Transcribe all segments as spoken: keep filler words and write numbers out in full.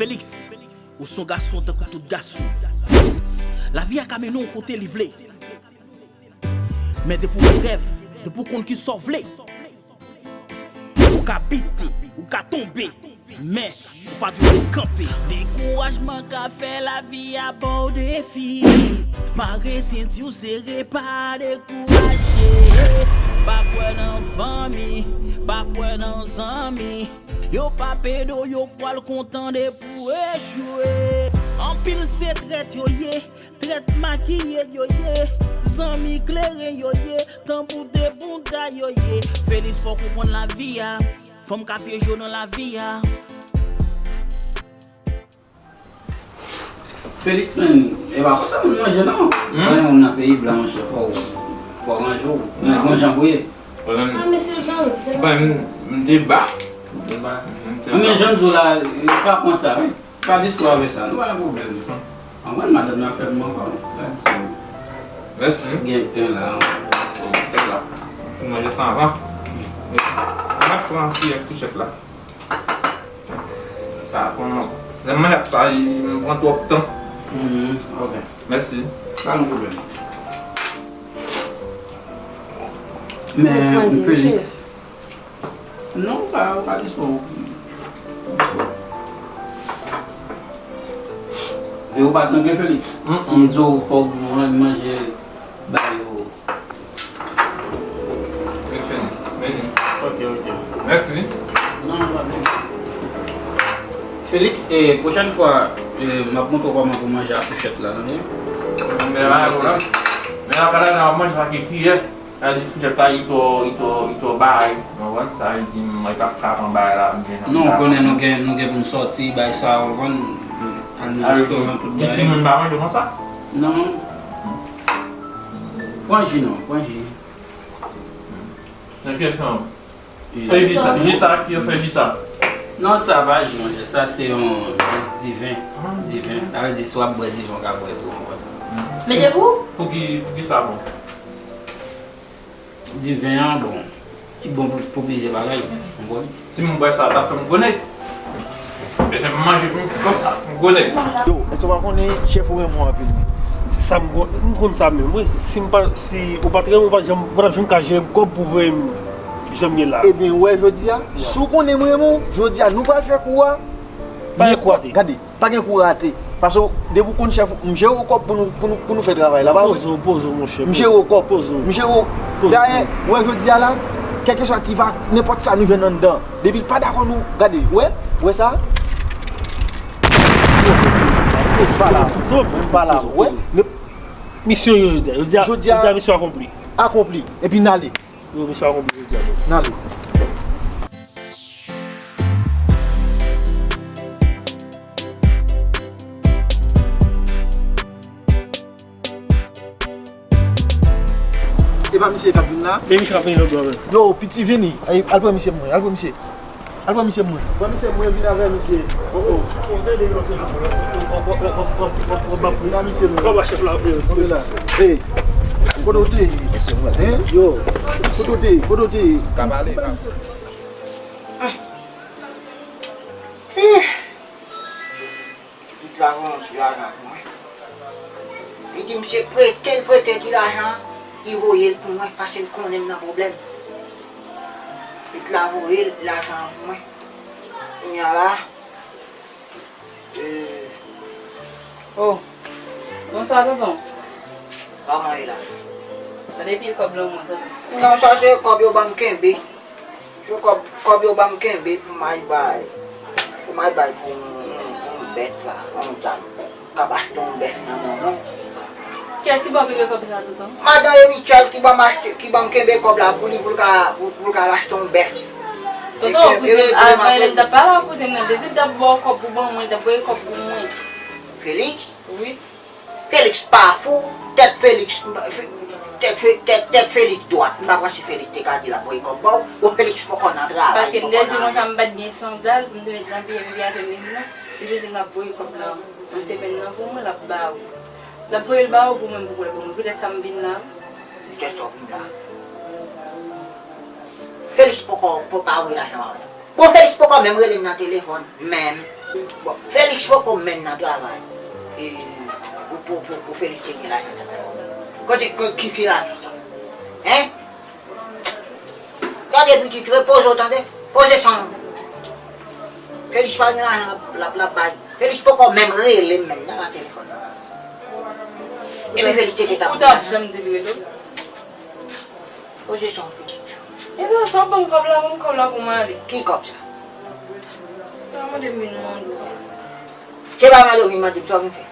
Felix, ou se yon gason tankou tout gason. Lavi a ka mennen w kote li vle. Men depi w gen rèv, depi w konn kisa w vle, ou ka bite, ou ka tonbe, men ou pa dwe kanpe. Dekourajman ka fè lavi a ba w defi. Mare senti w sere, pa dekouraje. Pa kwè nan fanmi, pa kwè nan zanmi. Yo p ap ede w, yo pral kontan depi w echwe. Anpil se trèt yo ye, trèt makiye yo ye, zanmi kleren yo ye, tanbou de bouda yo ye. Felix, fò w konprann lavi a, fanm ka pyeje w nan lavi a. Felix, men, e pa konsa moun manje non. Mwen yon moun nan peyi blan, monchè, fò w, fò w ranje w. Men bon jan pou ye. Ah, mesye Jean, Ban m deba. Deba. Men jan m di w la, li pa pran sa, wi. Pa diskite avè sa, nou pa nan pwoblèm. Anvan madanm nan fè m ankò, pa diskite. Mèsi. Gen pen la, fèt la. Pou manje sa anvan. Mwen ap pran kiyè fouchèt la. Sa pran. Lè m manje ak sa, li pran twòp tan. Hmm, ok. Mèsi. Pa gen pwoblèm. Men, Felix. Non, ou pa, ou pa gen sou. E ou pa t nan gen Felix? M di w fòk nou rann manje ba yo. Mèsi. Felix, e, pwochèn fwa, e, m ap montre w kòman pou manje ak fouchèt la, tande? Men la, men la, men la, manje ak kiyè. Sa vle di fouchèt la, li twò, li twò, li twò bay, ou konprann? Sa vle di, mwen pa ka pran bagay la, m gen nan. Non, ou konnen nou gen, nou gen pou n sòti, bay sa, ou konprann? Al nan restoran, tout bagay. Timoun pa manje konsa? Non. Pran ji non, pran ji. Nan kiyès nan? Fè ji sa, ji sa, ki yo fè ji sa? Non, sa pa ji, monchè, sa se yon diven. Diven. Sa vle di, si w ap bwè diven, ou ka bwè tou, ou konprann? Mete pou? Pou ki, pou ki sa bon? Diven an bon. Li bon pou, pou plizyè bagay, ou konprann? Si m bwè sa, ta fè m gwo nèg. Mesye m manje pou m konsa, m gwo nèg. Yo, èske w pa konnen chèf ou renmen w anpil? Sa m konn, m konn sa menm wi. Si m pa, si ou pa t renmen m, ou pa t janm, ou pa t ap janm ka jere m kòb pou voye m jan m ye la. Ebyen, ou wè jodi a, si w konnen m renmen w, jodi a nou pral fè kou a. Pa gen kou a te. Gade. Pa gen kou rate. Paske depi w konn chèf ou, m jere w kòb pou nou, pou nou, pou nou fè travay la, pa vre? Poze w, poze w, monchè. M jere w kòb. Poze w. M jere w. Dayè, ou wè jodi a la, kèlkeswa ti va, nenpòt sa nou jwenn anndan, depi l pa dakò nou, gade, ou wè, ou wè sa? Poze w, poze w. M pa la, m pa la, ou wè? Misyon yo jodi a, jodi a, jodi a misyon akonpli. Akonpli. Epi n ale. Yo, misyon akonpli jodi a, bro. N ale. E pa misye k ap vin la? E misye k ap vin lòt bò, wi. Yo, piti vini. Al pran misye pou mwen, al pran misye. Al pran misye pou mwen. Pran misye pou mwen, vin avè misye. Oh, oh. Vin a misye, mesye. Kote w te ye? Hein? Yo, kote w te ye? Kote w te ye? Ka pale, ka pale. Tout lajan, tout lajan pou mwen. Li di m se prete l prete ti lajan an, li voye l pou mwen, paske l konnen m nan pwoblèm. Li t la voye l lajan an pou mwen. Kounye a la, e. Oh, bonswa tonton. Kòman ye la? Gade pye kòb lan mwen, tonton. Non, sa se kòb yo ban m kenbe. Se kòb, kòb yo ban m kenbe pou m al bay, pou m al bay pou yon, yon, yon bèt la, yon dam k ap achte yon bèf nan men w non. Kiyès ki ba w kenbe kòb sa, tonton? Madan Emichèl ki ban m achte, ki ban m kenbe kòb la pou li, pou l ka, pou, pou l ka al achte yon bèf. Tonton, kouzin, avan yè lè m t ap pale ak kouzin nan, li te di l t ap ba w kòb pou ban mwen, li t ap voye kòb pou mwen. Felix? Wi. Felix pa fou, tèt Felix, tèt, tèt, tèt Felix dwat. M pa kwè si Felix te ka di l ap voye kòb ba w. Bon, Felix poko nan travay. Paske m te di konsa m pa t gen sandal pou m te met nan pye m epi apre m vin la. Li te di m l ap voye kòb la nan semèn nan pou mwen, l ap ba w. L ap voye l ba w pou mwen, pou w wè pou mwen. Poutèt sa m vin la. Poutèt sa w vin la. Felix poko, poko voye lajan ba w. Bon, Felix poko menm rele m nan telefòn, menm. Bon, Felix poko menm nan travay. E, pou, pou, pou, pou Felix te gen lajan travay. Kote, ko-, ki, ki lajan sa? Hein? Gade pitit, repoze w tande. Poze san w. Felix pa gen lajan l ap, l ap, l ap bay. Felix poko menm rele m menm nan, nan telefòn nan. Epi Felix te gentan. Ou t ap janm di l rele w? Poze san w pitit. E sa, sa w ban m kòb la, ban m kòb la pou m ale. Ki kòb sa? Sa mande m vin mande w. Se pa mande w vin mande m, sa w vin fè?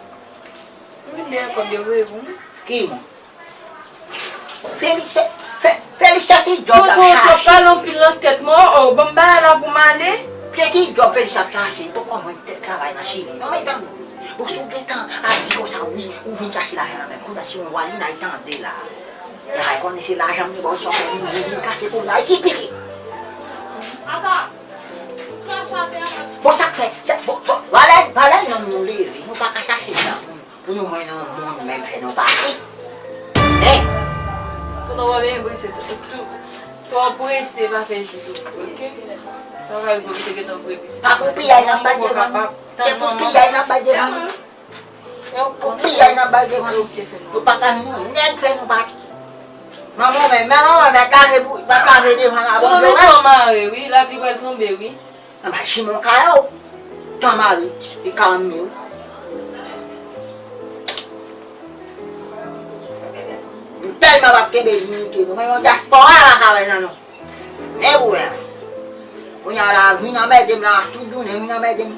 M vin dèyè kòb yo voye pou mwen. Ki moun? Felix, se, Fe-, Felix, se ti djòb l ap chache. Tonton, w ap pale anpil nan tèt mwen, o, o, ban m bagay la pou m ale. Se ti djòb Felix ap chache, li poko jwenn tè-, travay nan Chili. Non, men tann, bon, si w gentan ap di konsa, wi, ou vin chache lajan nan men m, kounye a si yon vwazinay tande la, y a konnen se lajan m li ba w, sa w fè vin, vin, vin kase kounye a, isi piki. Bon, sa k fè, sa, bon, bon, valè, valè nonm nou leve, nou pa ka chache jan pou nou, pou nou jwenn yon moun menm fè nou pati. Hein? Tonton, pa bezwen prese, tou, twò prese, pa fè jou tou, oke? Sa va rive, ou te gentan voye pitit. Pa pou piyay n ap bay devan nou. Se pou piyay n ap bay devan nou. Pou piyay n ap bay devan nou. Nou pa ka jwenn yon nèg fè nou pati. Manman mwen, manman mwen, mèt lave pou, mèt lave devan la. Tonton, men tan mare, wi, lapli pral tonbe, wi. Anba chimon kay ou. Tan mare, e karann mil. Nou tèlman p ap kenbe dinite nou. Men yon dyaspora pa ka wè nan nou. Men pou wè. Kounye a la, vin anmède m la, tout jounen, vin anmède m.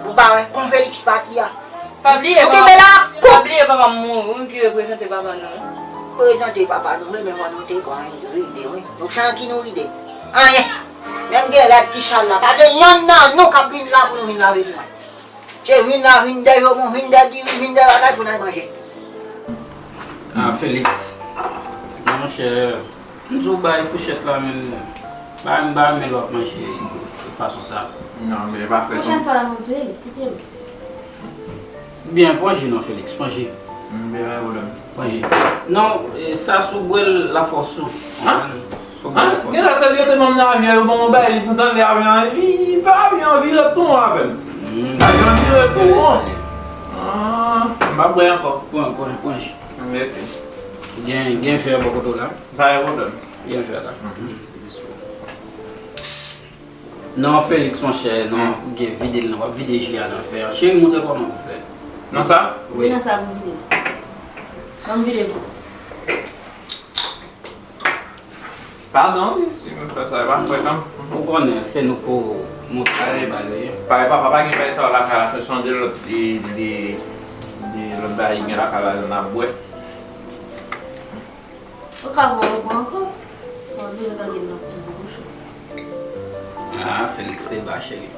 Ou pa wè, kon Felix pati a. Pa bliye, nou kenbe la, pa bliye papa m mouri, ou menm ki reprezante papa nou. Reprezante papa nou, wi, men fò nou te bon ride, wi. Nou san ki nou ride. Anyen. Menm gen rad ki sal la, pa gen yonn nan nou k ap vin la pou nou vin lave pou mwen. Se vin la, vin dè jomon, vin dè diri, vin dè bagay pou n al manje. Ah, Felix. Monchè, m di w bay fouchèt la, men bay m, bay m, men l w ap manje fason sa. Non, men e pa frèt non. Pwochèn fwa la, m ap touye l, kite m. Byen, pran ji non, Felix, pran ji. M byen, pa gen pwoblèm. Pran ji. Non, e, sa si w bwè l, l ap fè w sou. Hein? Si w bwè l, l ap fè w sou. Genlè se li yo te ban m nan avyon, yo ban m yon bagay, li kontan lè avyon an, li fè avyon an vire tou won avè m. Hmm. Avyon an vire tou won. Genlè se li. Ah, m pa bwè ankò. Pran, pran, pran ji. Ok. Gen, gen vè bò kote w la. Pa gen pwoblèm. Gen vè la. Mhm. Non, Felix, monchè, non, ou gen vide l, non, w ap vide ji a nan vè a. Cheri, montre kòman pou fè. Nan sa? Wi. Wi, nan sa pou vide. Ban m vide pou ou. Padon, wi, si m fè sa, e pa frèt non. Ou konnen, se nou pou montre kòman bagay ye. Papa, papa gen bagay sa yo lakay la, se sonje lòt, de, de, de lòt bagay ki gen lakay la, n ap bwè. Ou ka bwè, ou bwè ankò. Ou oblije gade nan pou bouch ou. Ah, Felix te ba, cheri.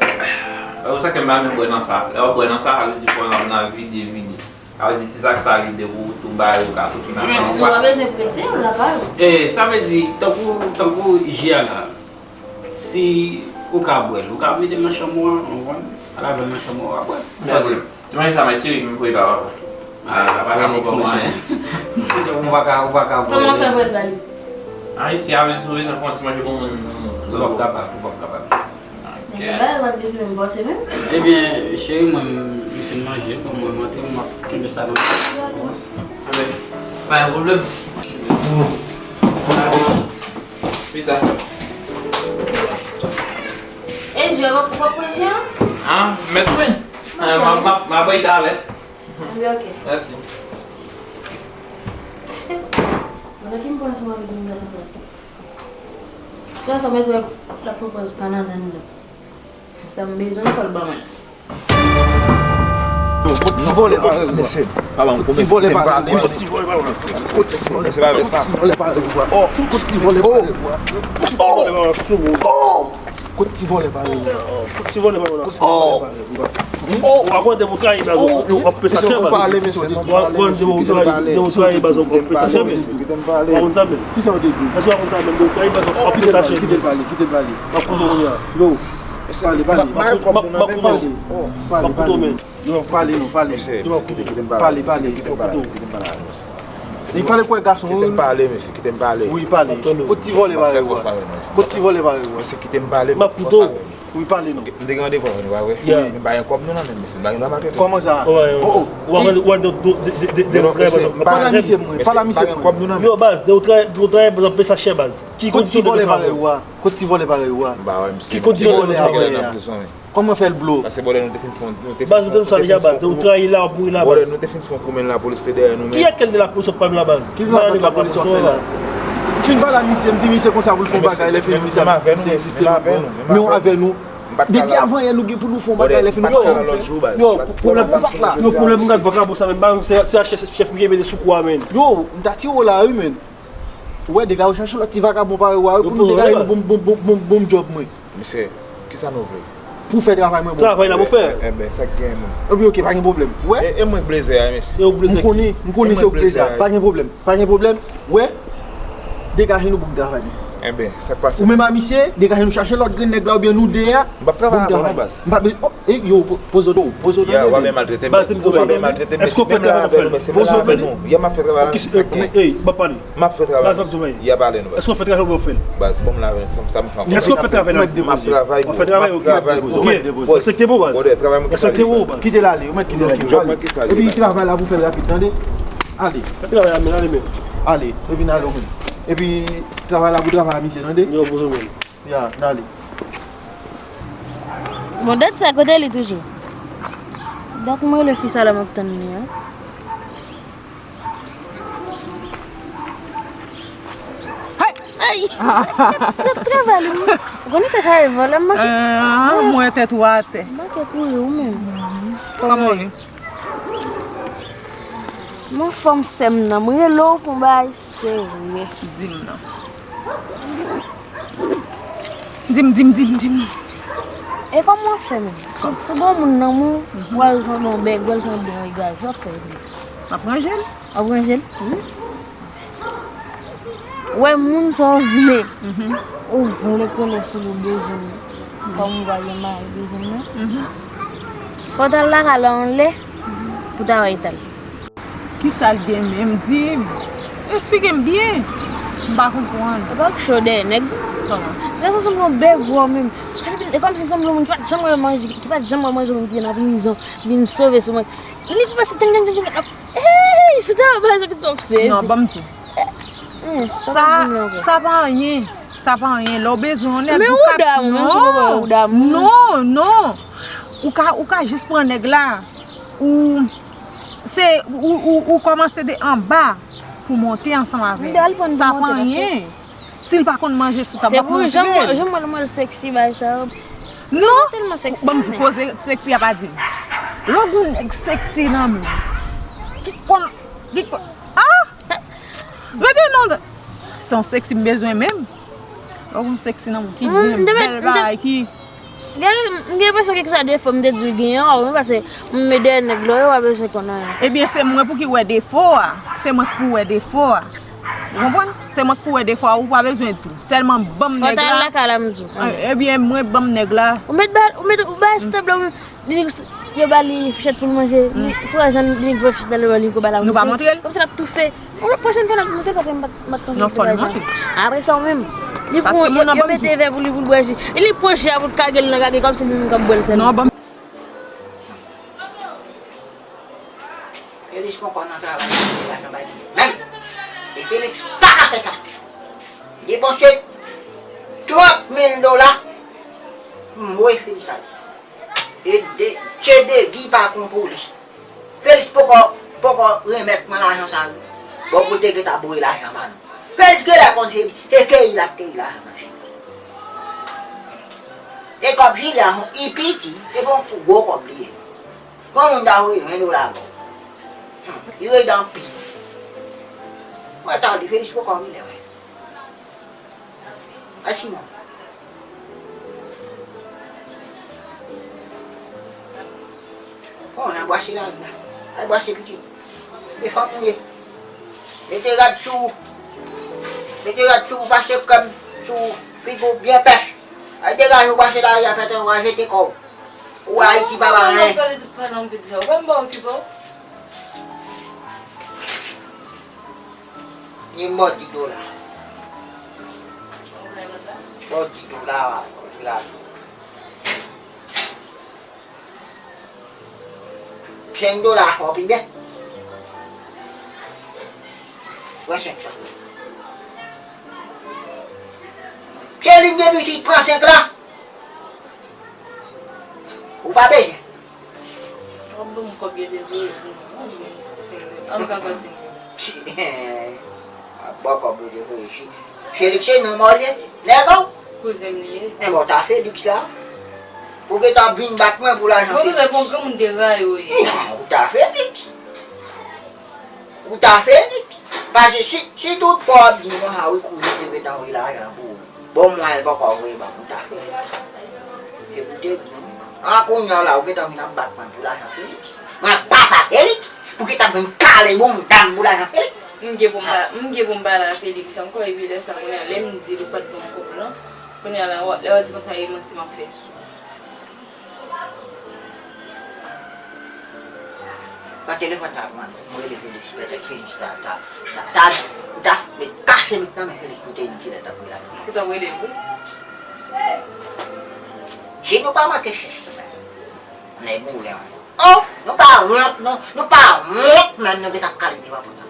E ou sa ke m pa menm bwè nan sa. Lè w bwè nan sa, sa vle di fò nan, nan vide, vide. Sa vle di si sa k sa lide pou ou tou bay, ou ka tou fin ap pran. Ou pa bezwen prese, ou la bay ou. E, sa vle di, tankou, tankou ji a la. Si ou ka bwè l, ou ka mete l nan chanm ou a, ou konprann? Al avè l nan chanm ou a, w a bwè. Mèsi. Ti manje sa, mwen seri, m voye pa papa. Ah, papa ka poko manje. Ou pa ka, ou pa ka bwè. Kòman w fè bwè l ba li? Ah, isi, avè sou bezwen fè yon ti manje pou moun, moun, moun. Ou p ap kapab, ou p ap kapab. Ok. Ebyen, cheri, mwen, m fin manje, bon, mwen, mwen, mwen ap kenbe sa nan. Anben, pa gen pwoblèm. Pita. E jwe w ap pran pwen jwe an? Ah, mèt wi. Ah, m a, m a, m a bay talè. Anben, ok. Mèsi. Mwen ki m pran ansanm avèk yon granmoun sa. Swa sa mèt wè l ap pran pwen kanann nan. Sa m bezwen, fò l ban mwen. Kot ti vòlè parèy ou a? Kot ti vòlè parèy ou a? Kot ti vòlè parèy ou a? Oh! Kot ti vòlè parèy ou a? Oh! Oh! Kot ti vòlè parèy ou a? Kot ti vòlè parèy ou a? Oh! Oh! W ap wè depi w trayi baz ou, w ap pè sa chè baz. W ap wè depi w trayi, depi w trayi baz ou, w ap pè sa chè baz. Kisa w te di? Èske w pa konn sa menm, depi w trayi baz ou, w ap pè sa chè baz. Kite l pale, kite l pale. M ap koute w kounye a. Yo. Mesye, ale, pale. M ap koute w men. Non, pale, non, pale. Mesye, kite, kite m pale. Pale, pale. Kite m pale, kite m pale avè w, mesye. Li pale pou gason, wi. Kite m pale, mesye, kite m pale. Wi, pale. Kot ti vòlè parèy ou a? Kot ti vòlè parèy ou a? Mesye, kite m pale. M ap koute w. Wi, pale non. M te gen randevou avè nou, pa vre? Yeah. Men pa gen kòb nou nan men, mesye. M pa gen dwa maltrete. Kòman sa? Wè, wè. Oh, oh. Ou ap wè, ou ap wè, Mesye, pa gen kòb nou nan men. Pale a misye mwen, pale a misye mwen. Yo, baz, de ou travay, de ou travay, baz, ap peye sa chè, baz. Ki Kot ti kondisyon vòlè de sa, parèy ou a? Kot ti vòlè parèy ou a? M pa wè, mesye. Ki kondisyon de Vòlè sa? a, wè. Kòman fè l blo? Pase bòlè nou te fin fon, nou te Baz, ou te sou sa deja, baz. De ou travay la, ou ap mouri la, Bòlè baz. Nou te fin fon koumen lapolis te dèyè nou, Ki men. Ekèl de lapolis w ap pale la, baz? Ki lwa lapolis w ap fè la? M fin pale a misye, m di misye konsa pou l fè yon bagay, lè fini misye ap di misye se ti lòt mwen. Men w avè nou. Depi avan yè nou gen pou nou fè yon bagay, lè fini nou pa konn fè. Yo, pwoblèm, yo, pwoblèm, m gad vakabon sa, men, se, se a chèf, chèf m gen mete sou kou a, men. Yo, m ta tire w la, wi, men. Ou wè, dega yo chache lòt ti vakabon parèy ou a, wi, pou nou degaje nou bon, bon, bon, bon, bon djòb mwen. Mesye, kisa nou vle? Pou fè travay mwen bon. Travay la pou fè. Enben, sa k gen menm? Epi, oke, pa gen pwoblèm. Wè? E, e mwen k blezè a, mesye. E ou blezè. M konnen, m konnen se ou k blezè a. Pa gen pwoblèm, pa gen pwoblèm. Wè? Degaje nou pou m travay. Enben, sa k pase? Ou menm a misye, degaje nou chache lòt grenn nèg la oubyen nou de a. M p ap travay avè w non, baz. M pa bezwen. Oh, e, yo, po- poze w, poze w. Ya, w ap maltrete mesye. W ap maltrete mesye. Menm la avè nou, mesye. Menm la avè nou. Ya, m ap fè travay la, mesye, sa k gen. Ey, m ap pale. M ap fè travay la, mesye. Ya, pale nou, baz. Èske w fè travay ou fè l? Baz, bon, m la avè sa, sa m fè ankò. Èske w fè travay la? Mwen depoze. Ou fè travay, ok. M ap travay, bro. Respekte m, baz. Brother, travay mwen ki sa li, baz. Respekte m, baz. Kite l ale, yo mèt kite l ale. Djòb mwen ki sa li, Epi baz. Travay la pou fè l rapid, tande? Ale, Fè travay la, men, ale, men. Ale, epi n ale, men. Epi travay la pou travay a misye, tande? Yo, poze w, men. Ya, n ale. Bon, dat sa kote li toujou? Dat mwen rele fi sa la m ap tann li an. Ay! T ap travay li, wi. Ou konnen sa chaje vòlè, m manke. Ah, mwen tèt ou atè. M manke kouri ou menm. Kòman w ye? M anfòm sè m nan, m rele w pou bay serye. Di m non. Di m, di m, di m, di m. E kòman w ap fè menm? Si w gon moun nan men w, w al sanble yon bèg, w al sanble yon egare, sa w ap fè? M ap ranje l. W ap ranje l? Wi. Wè moun sa w vle. Ou vle konnen si li bezwen m. Kòm ou pa gen mari bezwen m nan. Fò w t al lakay la yon lè pou travay ta l. Kisa l gen menm? Di m. Eksplike m byen. M pa konprann. E pa w k cho dèyè nèg. Kòman? Se sanble yon bèg wè w menm. Sa vin, e kòmsi l sanble yon moun ki pa t janm wè manje, ki pa t janm wè manje moun ki te nan prizon, vin sove sou mwen. Li pase teng, teng, teng, teng, ap, ey, sou travay sa ki t ap sezi. Non, ban m di w. Hmm, Sa, sa pa anyen. Sa pa anyen. Lè w bezwen yon nèg, Men ou ou ka damou, menm si w pa ou damou. Non, non. Ou ka, ou ka jis pran nèg la. Ou, se, ou, ou, ou kòmanse de anba pou monte ansanm avè l. M te al pran Sa pou pa monte, anyen. Si l pa konn manje sou tab, Se w ap pou montre jan l. Jan mwen mwen sexy bay sa yo. Non. Tèlman sexy, Ban m di men. Koze sexy a pa di m. Lè w gon nèg sexy nan men w, ki konn, ki konn, ah! Rete non. Se yon sexy m bezwen menm. Lè w gon sexy nan men w, ki Mm, m te met- bèl m te- bagay, ki Gade, m gen enpresyon ke sa defo m te di w genyen an, mwen pase m met dèyè nèg la, yo pa bezwen konn anyen. Ebyen, se mwen pou ki wè defo a. Se mwen k pou wè defo a. Ou konprann? Se mwen k pou wè defo a, ou pa bezwen di m. Sèlman ban m Fò nèg ta al la. Lakay la m di w. Eh, ebyen, mwen ban m nèg la. Ou met ba, ou met, ou bay stab la, ou met, li, yo ba li fichèt pou l manje. Li, si w wè jan li voye fichèt la, li ko ba la. Nou pa montre l? Kòmsi l ap toufe. Yon lòt pwochèn fwa n ap montre l paske m pa t, m pa t panse Non, li te fò l bay sa. montre. Apre sa, ou menm. Li Paske pran, moun yo, nan yo ban m mete vè pou li, pou l bwè ji. E li pran ji a, pou l kage l nan kage, kòmsi li menm k ap bwè l sèlman. Non, ban m. Felix poko nan travay pou mete lajan bay moun. Menm. E Felix pa ka fè sa. Depanse trant mil dola, m voye Felix ale. E de, Che Degi pa kontwole. Felix poko, poko remèt mwen lajan sa yo. Bon, pou l te gentan voye lajan ban nou. Felix genlè konn se, se keyi l ap keyi lajan nan Chili. E kòb Jilè a, i piti, se pa yon gwo kòb li ye. Yon moun ta voye ven dola ba w. Li rete anpil. Mwen ta di Felix poko rive, wi. A Simon. Bon, nan bwase lari a. Ay bwase pitit. E fanm ou ye. Mete rad sou ou. Mete rad sou ou, pase krèm sou figi w byen pèch. Ay degaje w bwase lari a, fè tan w a jete kò w. Ou Ayiti pa ba anyen. Ou pa nan pale tout pandan w vin sa. Ou pa m pa okipe w. Ni m ba w di dola. Ba w di dola, w a konn grav. Senk dola fè w pi byen. Pran senk sa. Fèlik gen pitit, pran senk la. Ou pa bezwen. W ap ban m kòb yo te voye pou mwen, wi, men senk dola. An m ka pran senk dola. Ti, w ap ban kòb yo te voye. Ti, Fèlik se non mwen li ye. Nèg ou? Kouzen m li ye. Enben, w ta Fèlik la. Ou gentan ap vin bat mwen pou lajan Fèlik. Bon, bon, granmoun de ray ou ye. Non, ou ta Fèlik. Ou ta Fèlik. Paske si, si tout pa w ap di m konsa, wi, kouzen te gentan voye lajan pou ou. Bon, mwen, l poko voye ban m, ou ta Fèlik. Se pou te di m. An kounye a la, ou gentan vin ap bat mwen pou lajan Fèlik. Mwen, papa Fèlik, pou gentan vin kale bonda m pou lajan Fèlik. M gen pou m pa, m gen pou m pale a Fèlik ankò, epi lè sa, kounye a, lè m di l ou pa t ban m kòb lan, kounye a la, lè w ap di konsa, e manti m ap fè sou ou. Pran telefòn sa pou mwen, mwen rele Fèlik, petèt Fèlik ta, ta, ta, ta, ta met kase met nan men Fèlik pou te di kilè t ap rele. Ou t ap rele l, wi. Si nou pa manke chèch, nèg nou lè, oh, nou pa wont, nou, nou pa wont, menm nou gentan kale devan pòt la.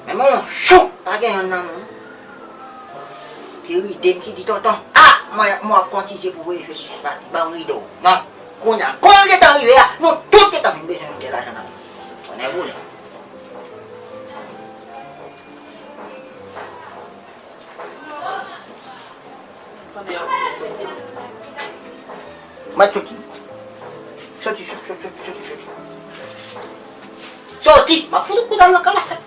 Men mwen chou, pa gen yonn nan nou. Ki ride m ki di tonton, ah, mwen, mwen ap kontinye pou voye Fèlik pati, ban m ride w. Non, kounye a, kon l gentan rive a, nou tout gentan fin bezwen ride lajan nan men. Konnen boule. Mwen soti. Soti, soti, soti, soti, soti. Soti, m ap fout ou kout al nan kalas la.